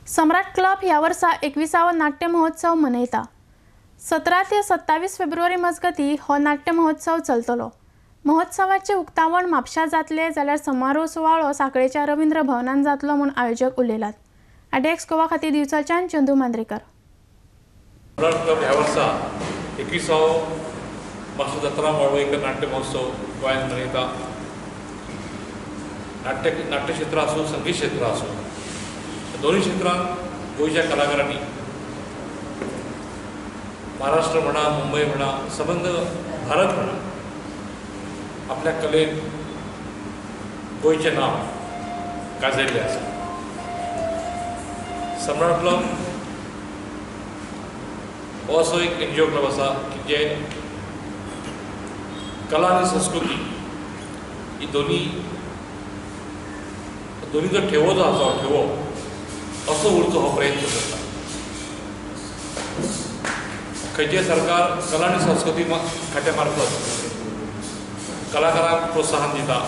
सम्राट club ह्या वर्सा 21वो नाट्य महोत्सव मनयता. 17 ते 27 फेब्रुवारी मजगती हो नाट्य महोत्सव चलतलो. महोत्सवाचे उक्तावण म्हापशा जातले जाल्यार समारोह सुवाळो साखळेच्या रवींद्र भवनान जातलो म्हूण आयोजक उलयलात. आयडीएक्स गोवा खातीर दिवचलच्यान चंदू मांद्रेकर. सम्राट क्लब ह्या वर्सा 21वो म्हापशा जात्रा म्हणून एक नाट्य महोत्सव गोंयांत मनयता. नाट्यक्षेत्र आसूं, संगीत क्षेत्र आसूं, दोनूय क्षेत्रांत गोंयच्या कलाकारांनी महाराष्ट्र म्हणा, मुंबय म्हणा, सबंद भारत म्हणा, आपल्या कलेन गोंयचें नांव गाजयल्लें आसा. सम्राट क्लब हो असो एक एनजीओ क्लब आसा की जे कला आनी संस्कृती ही दोन्ही जो ठेवो जो आसा ठेवो असो उरचो हो प्रयत्न करता. खंयचें सरकार कला आनी संस्कृती खात्या मार्फत कलाकारांक प्रोत्साहन दिता,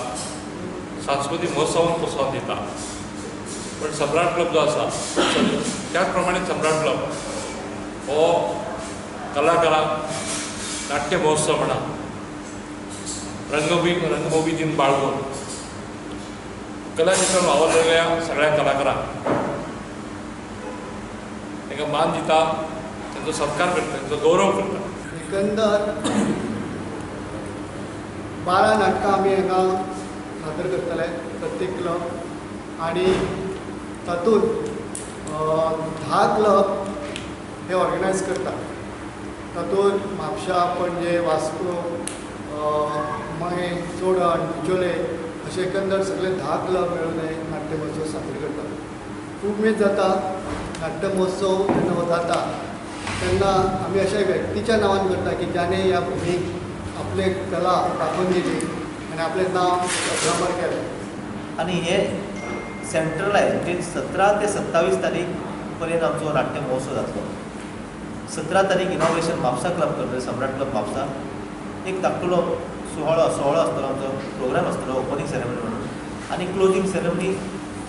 सांस्कृतीक महोत्सवांक प्रोत्साहन दिता, पण सम्राट क्लब जो आसा त्याच प्रमाणे सम्राट क्लब हो कलाकारांक नाट्य महोत्सव म्हणा, रंगभूमी दिन बाळगून कला क्षेत्रान वावरलेल्या सगळ्या कलाकारांक तांकां मान दिता, तांचो सत्कार करता, तांचो गौरव करता. एकंदर 12 नाटकां आमी हांगा सादर करतले प्रत्येक क्लब, आनी तातूंत 10 क्लब हे ऑर्गनायज करता. तातूंत म्हापशा, पणजे, वास्को, मये, चोडण, बिचोले अशे एकंदर सगळे 10 क्लब मेळून हे नाट्य महोत्सव सादर करतात. खूब उमेद जाता नाट्य महोत्सव जेन्ना जाता तेन्ना आमी अशा व्यक्तीच्या नांवान करता की ज्याने ह्या भुमीक आपले कला दाखोवन दिली आनी आपलें नांव अजरामर केलें. आनी हे सेंट्रलायज म्हणजे 17 ते 27 तारीख पर्यंत आमचो नाट्य महोत्सव जातलो. 17 तारीख इनॉग्रेशन म्हापसा क्लब करतले, सम्राट क्लब म्हापसा. एक धाकटुलो सुवाळो आसतलो, आमचो प्रोग्राम आसतलो ओपनींग सेरेमनी म्हणून, आनी closing ceremony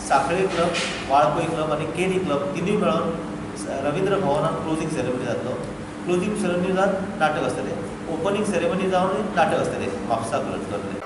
Sanquelim club, Valpoi club आनी केरी क्लब तिनूय मेळोन रवींद्र भवनान क्लोजींग सेरेमनी जातलो. क्लोजींग सेरेमनी जावन नाटक आसतलें, ओपनींग सेरेमनी जावन नाटक आसतलें म्हापसा क्लब करतले.